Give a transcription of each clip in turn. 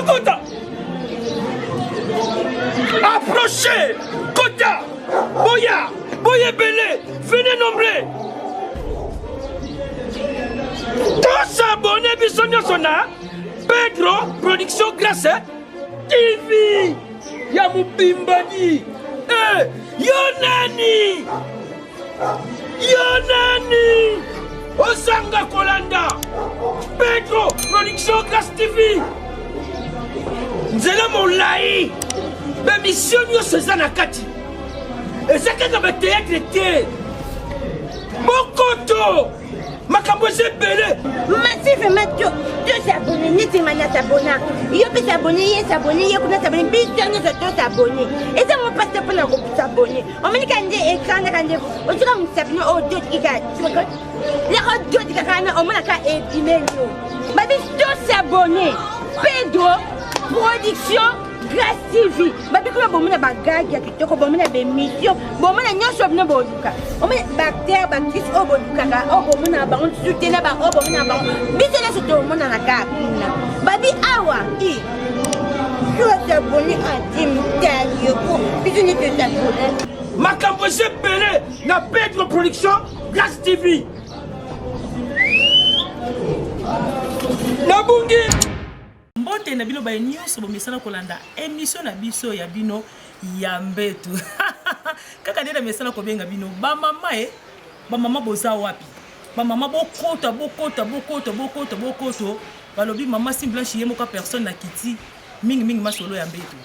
Bokota. Approchez. Kota. Boya. Boyebele. Venez nombreux. Tosabone biso nyonso na Pedro Production Grace TV ya mobimbani. Eh, yo nani? Yo nani? Ozanga kolanda Pedro Production Grace TV. Nzela molai, bemission nyonso eza na kati. Eza kaka bateatre te. Bokoto makambo eza ebele. Merci vraiment to to s'abonner neti nga na s'abonna yo mpe s'abonner ye s'abonner ye kuna s'abonner biso nyonso to s'abonner eza ngo mpasi te mpona kosabonner omoni kaka nde écran kaka nde otika mosapi no oyo doti kaka yaka doti kaka wana omonaka ebimeli yo babi to s'abonner Pedro production Grace TV babi kuna bomona bagage ya kitoko bomona bemission bomona nyonso bino boluka omona baacteur baactrice oyo bolukaka oyo bomonaka bango lisusu te na baoyo bomonaka bango biso nyonso tomonana kaka kuna babi awa i tosabone antimtalioko biso nyonso tosabone makambo eza ebele na Pedro Production Grace TV. Nabungi. Mbote na bino baye nyonso bomesana kolanda emission na biso ya bino ya mbetu. Kaka nde namesana kobenga bino bamama e bamama boza wapi? Bamama bokota bokota bokota bokota bokoto balobi mama Sim Blanche ye moko personne na kiti mingi mingi masolo ya mbetu.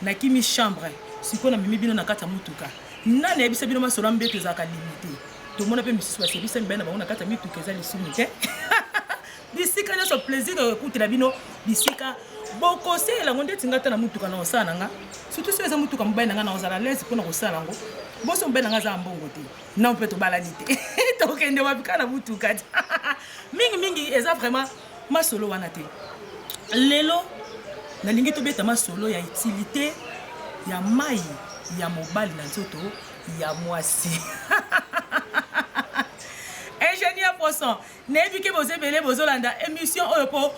Nakimi chambre sikoyo namemi bino na kati ya motuka. Nani ayebisa bino masolo ya mbetu ezalaka limite? Tomona mpe misusu basebisa mibali na bango na kati ya mituka eza lisumu te. Bisika nyonso plaisir ekutela bino bisika bokosalela yango ndeti nga ata na motuka na kosala na nga surtout soki eza motuka mobali na nga na kozala lese mpo na kosala yango boso mobali na nga aza na mbongo te nao mpe tobalani te tokende wapi kaka na motuka te mingi mingi eza vraiment masolo wana te lelo nalingi tobeta masolo ya utilité ya mai ya mobali na nzoto ya mwasi ingénieur poisson nayebi ke boza ebele bozolanda émission oyo mpo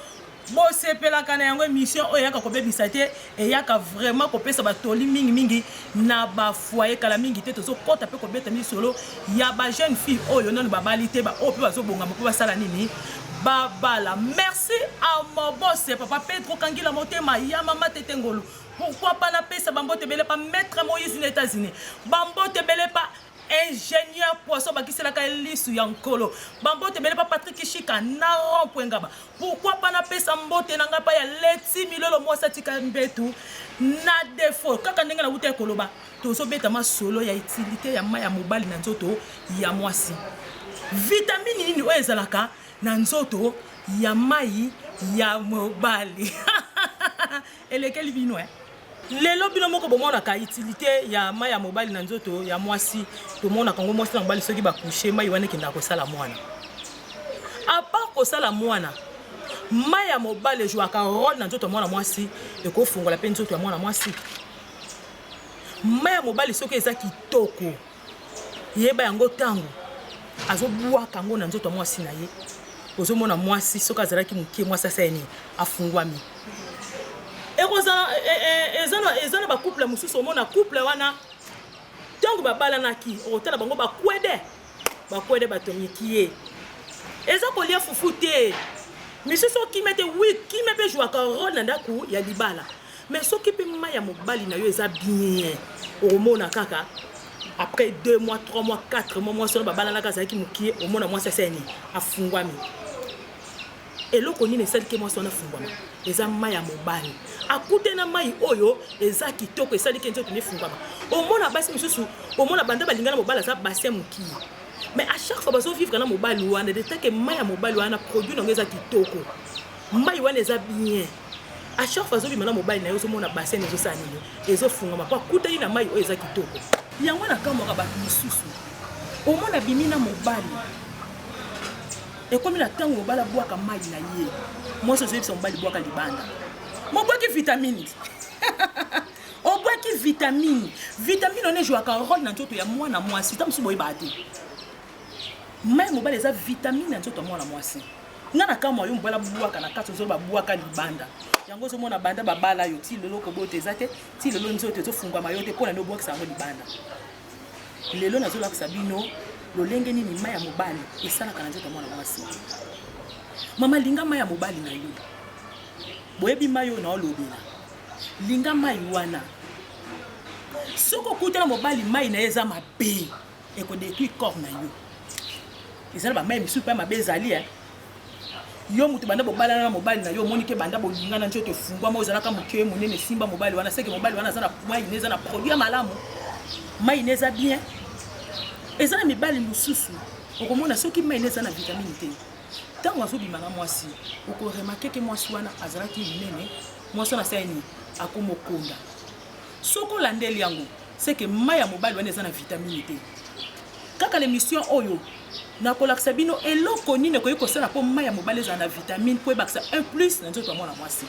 bosepelaka na yango émission oyo eyaka kobebisa te eyaka vraiment kopesa batoli mingimingi na bafoyer kala mingi te tozokɔta mpe kobeta misolo ya bajeune fille oyo nano babali te baoyo mpe bazobongama mpo basala nini babala merci à mon boss papa Pedro Kangila motema ya mama Tete Ngolu pourquoi pas napesa bambote ebele pa maître Moïse na États-Unis bambote ebele pa ingénieur poisson bakiselaka lisu ya nkolo bambote ebele pa Patrick Shika na rond point ngaba pourquoi pas napesa mbote na ngai pa ya Leti Milolo mwasi atika mbetu na défaut kaka ndenge nauta koloba tozobeta masolo ya utilité ya mai ya mobali na nzoto ya mwasi vitamine nini oyo ezalaka na nzoto ya mai ya mobali elekeli bino eh? Lelo bino moko bomonaka utilité ya mai ya mobali na nzoto ya mwasi tomonaka yango mwasi na mobali soki bakushe mai wana ekendaka kosala mwana à part kosala mwana mai ya mobali ezwaka rôle na nzoto ya mwana mwasi ekofungola mpe nzoto ya mwana mwasi mai ya mobali soki eza kitoko yeba yango ntango azobwaka yango na nzoto ya mwasi na ye ozomona mwasi soki azalaki moke mwasi asali nini afungwami ekozala eza na bacouple mosusu omona couple wana ntango babalanaki okotala bango bakwede bakwede batomiki ye eza kolia fufu te misusu okimia te wi kimia mpe ezwaka role na ndako ya libala mais soki mpe mai ya mobali na yo eza bien okomona kaka après 2 mois 3 mois 4 mois mwasi wana babalanaka azalaki mokie omona mwasi asali nini afungwami eloko nini esaliki mwasi wana afungwama eza mai ya mobali akute na mai oyo eza kitoko esaliki nzoto nde efungwama omona basi mosusu omona banda balinga na mobali aza bassin mokie mais à chaque fois bazovivre na mobali wana de tant que mai ya mobali wana produit nango eza kitoko mai wana eza bien à chaque fois azobima na mobali na ye ozomona bassin ezosala nini ezofungama mpo akutani na mai oyo eza kitoko yango nakamwaka bato mosusu omona bimi na mobali ekomi na ntango mobali abwaka mai na ye mwasi ozoyebisa mobali bwaka libanda mobwaki vitamine obwaki vitamine vitamine wana ezwaka role na nzoto ya mwana mwasi ta mosusu boyebaka te mai mobali eza vitamine na nzoto ya mwana mwasi nga na kamwa yo mobali abwaka na kati ozoloba bwaka libanda. Yango ozomona banda babala yo ti lelo kobota eza te, ti lelo nzoto ezofungwama yo te mpo na nini obwakisa yango libanda. Lelo nazolakisa bino lolenge nini mai ya mobali esalaka na nzoto ya mwana mwasi. Mama, linga mai ya mobali na yo. Boyebi mai oyo naolobela. Linga mai wana. Soki okutana mobali mai na ye eza mabe, ekodetruire corps na yo. Eza na bamai misusu mpe mabe ezali eh. Yo moto banda bobalana na mobali na yo, omoni ke banda bolingana nzoto efungwama, ozalaka moke monene esimba mobali wana, seke mobali wana aza na mai ne eza na produit ya malamu, mai ne eza bien. Eza na mibali mosusu okomona soki mai ne eza na vitamine te, ntango azobima na mwasi okoremarke ke mwasi wana azalaki monene, mwasi wana asali nini, akomokonda. Soki olandeli yango seke mai ya mobali wana eza na vitamine te. Kaka na emission oyo nakolakisa bino eloko nini ekoki kosala mpo mai ya mobali ezala na vitamine mpo ebakisa 1 plus na nzoto ya mwana mwasi.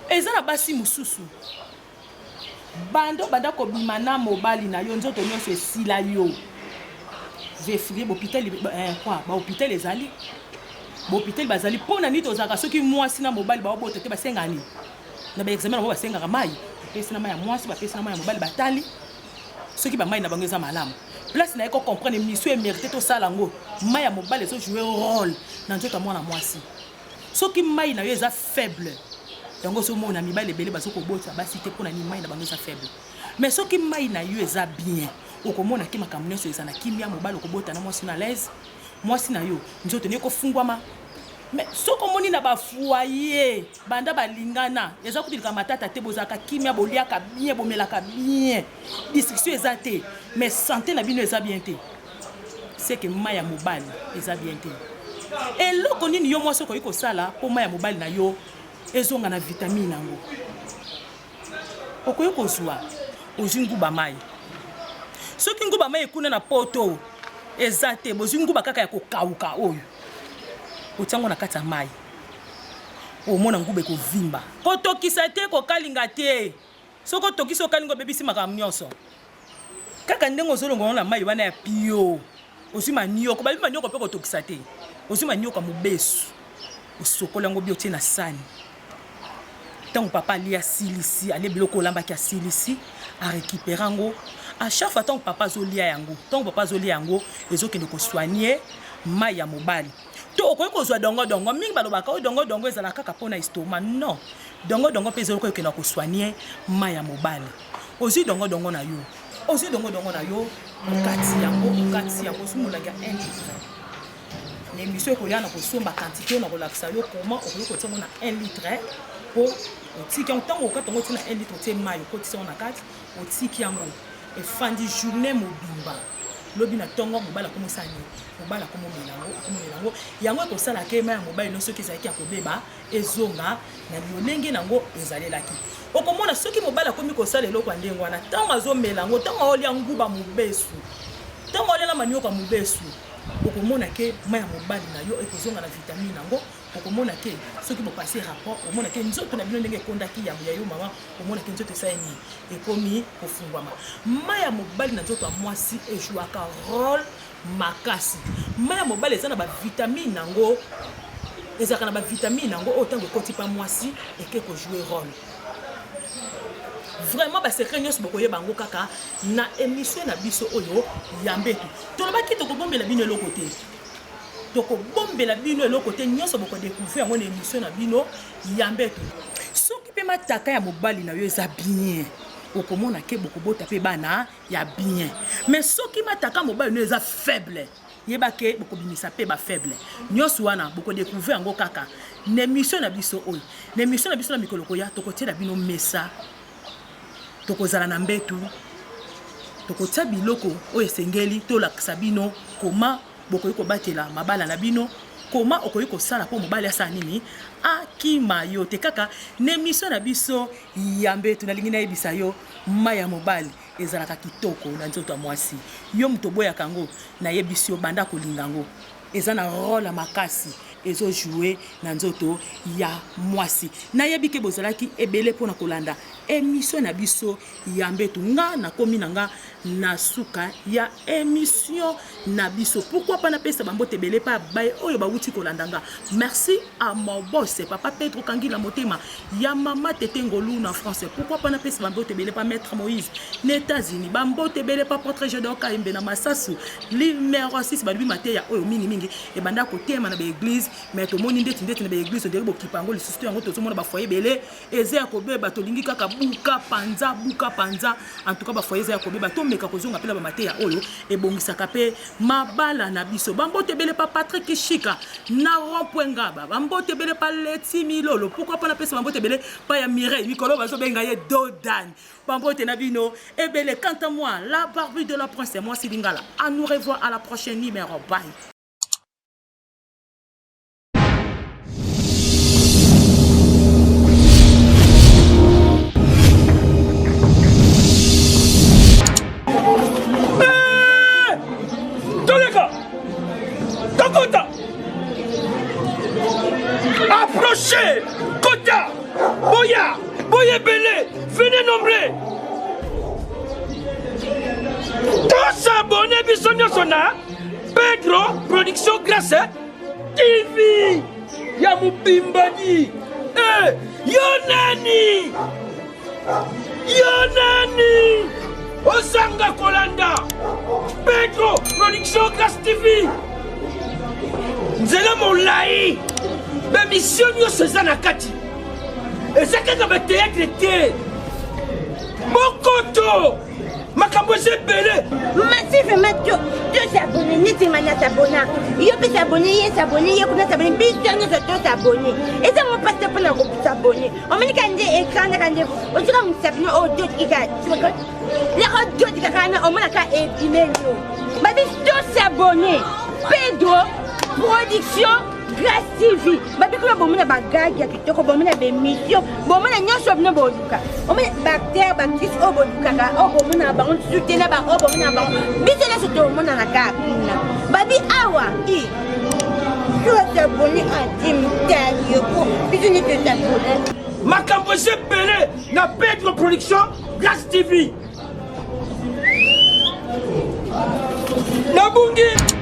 Eza na basi mosusu banda obanda kobima na mobali na yo nzoto nyonso esila yo vefrie bopitel eh, quoi bahopital ezali bopitel bazali mpo na nini tozalaka soki mwasi na mobali baobota te basengaka nini na baexamen na bango basengaka mai bapesi na mai ya mwasi bapesi na mai ya mobali batali soki bamai na bango eza malamu. Place na ye ko comprendre mission emerite tosala yango. Mai ya mobali ezo jouer role na nzoto ya mwana mwasi. Soki mai na yo eza faible, yango ozomona mibali ebele bazo kobota basi te mpona nini mai na bango eza faible. Mais soki mai na yo eza bien, okomona ke makambo nyonso eza na kimia, mobali okobota na mwasi na l'aise, mwasi na yo nzoto ne ekofungwama. Mais soki omoni na ba foyer banda balingana eza kutu likambo matata te, bozalaka kimia, boliaka bien, bomelaka bien, discussion eza te, mais santé na bino eza bien te, c'est que mai ya mobali eza bien te. Eloko nini yo mwasi okoki kosala mpo mai ya mobali na yo ezonga na vitamine yango? Okoki kozwa, ozwi nguba mai. Soki nguba mai ekuna na poto eza te, bozwi nguba kaka ya kokauka oyo otiango na kati ya mai, omona nguba ekovimba. Kotokisa te, kokalinga te. Soki otokisi okalinga, obebisi makambo nyonso. Kaka ndenge ozolongola na mai wana ya pio, ozwi manioko, bayebi manioko mpe kotokisa te. Ozwi manioko ya mobesu, osokoli yango bi otie na sani. Ntango papa alie asilisi, alie biloko olambaki asilisi, arécupère yango. À chaque fois ntango papa azolia yango, ntango papa azolia yango, ezokende kosoigne mai ya mobali. To okoki kozwa dongo dongo, mingi balobaka oyo dongo dongo ezalaka kaka mpona estomac. Non, dongo dongo mpe ezali kokende kosoigne mai ya mobali. Ozwi dongo dongo na yo, ozwi dongo dongo na yo, okati yango, okati yango, ozwi molangi ya 1 litre. Na émission ekoya na kosomba quantité oyo nakolakisa yo comment okoki kotia yango na 1 litre, po otiki yango. Ntango okata yango otie na 1 litre, otie mai, okotisi yango na kati, otiki yango efandi journée mobimba. Lobi na ntongo mobali akomosala nini? Mobali akomomela yango, akomomela yango, yango ekosala ke mai ya mobali no soki ezalaki ya kobeba ezonga na lolenge nango ezalelaki. Okomona soki mobali akomi kosala eloko ya ndenge wana, ntango azomela yango, ntango aolia nguba mobesu, ntango aolia na manioka mobesu, okomona ke mai ya mobali na yo ekozonga na vitamine yango. Okomona ke soki bopase rapport, okomona ke nzoto na bino ndenge ekondaki yambo ya yo mama, okomona ke nzoto esali nini, ekomi kofungwama. Mai ya mobali na nzoto ya mwasi ejouaka role makasi. Mai ya mobali eza na bavitamine yango, ezalaka na bavitamine yango oyo ntango ekoti pa mwasi eke kojouer role. Vraiment basecret nyonso bokoyeba yango kaka na émission na biso oyo ya mbetu. Tolobaki tokobombela bino eloko te, tokobombela bino eloko te, nyonso bokodécouvrir yango na émission na bino ya mbetu. Soki mpe mataka ya mobali na yo eza bien, okomona ke bokobota mpe bana ya bien. Mais soki mataka mobali na yo eza faible, yeba ke bokobimisa mpe ba faible. Nyonso wana bokodécouvrir yango kaka na émission na biso oyo. Na émission na biso na mikolo koya, tokotiela bino mesa, tokozala na mbetu, tokotia biloko oyo esengeli, tolakisa bino koma bokoki kobatela mabala na bino, koma okoki kosala mpo mobali asala nini, akima yo te. Kaka na émission na biso ya mbetu, nalingi nayebisa yo mai ya mobali ezalaka kitoko na nzoto ya mwasi. Yo moto oboyaka yango, nayebisi yo banda kolinga yango, eza na role ya makasi ezojoue na nzoto ya mwasi. Nayebi ke bozalaki ebele mpona kolanda émission na biso ya mbetu. Nga nakomi na nga na suka ya émission na biso. Pourquoi pas napesa bambote ebele pa baye oyo bawuti kolanda nga. Merci à mon boss papa Pedro Kangila Motema ya mama Tete Ngolu na France. Pourquoi pas napesa bambote ebele pa maître Moïse na États-Unis. Bambote ebele pa Portrait J'adore Kayembe na Masasu numéro 6. Balobi mateya oyo mingi mingi ebanda kotema na ba église, mais tomoni ndeti ndeti na ba église ondenge bokipa yango lisusu te. Yango tozomona ba foyer ebele eza ya kobeba, tolingi kaka buka panza buka panza. En tout cas ba foyer eza ya kobeba, tomeka kozonga mpe na bamateya oyo ebongisaka mpe mabala na biso. Bambote ebele pa Patrick Shika na rond-point Ngaba, bambote ebele pa Leti Milolo. Pourquoi pas napesa bambote ebele pa ya Mireille mikolo bazobenga ye Dodan. Bambote na bino ebele. Quant à moi, la barbue de la prince, moi c'est Lingala. À nous revoir à la prochaine numéro. Bye. Toleka tokota approche kota boya boyebele venez nombre tosabone biso nyonso na Pedro Production Grace TV ya mobimbani. Eh, yo nani? Yo nani? Ozanga kolanda Pedro Production Grace TV. Nzela molai, bemission nyonso eza na kati, eza kaka bateatre te. Bokoto makambo eza ebele. Merci vraiment to to s'abonner neti nga na s'abonna yo mpe s'abonner ye s'abonner ye kuna s'abonner biso nyonso to s'abonner eza ngo mpasi te mpona kosabonner omoni ka nde écran naka nde otika mosabino oyo dotikika lako dotikaka wana omonaka ebimeli yo babi to s'abonner Pedro production Grace TV babi kuna bomona bagage ya kitoko, bomona bemission, bomona nyonso bino boluka, omona baacteur baactrice oyo bolukaka, oyo bomonaka bango lisusu te na baoyo bomonaka bango, biso nyonso tomonana kaka kuna babi awa i tosabone antimtayoko biso nde tosabone. Makambo eza ebele na Pedro Production Grace TV. Nabungi.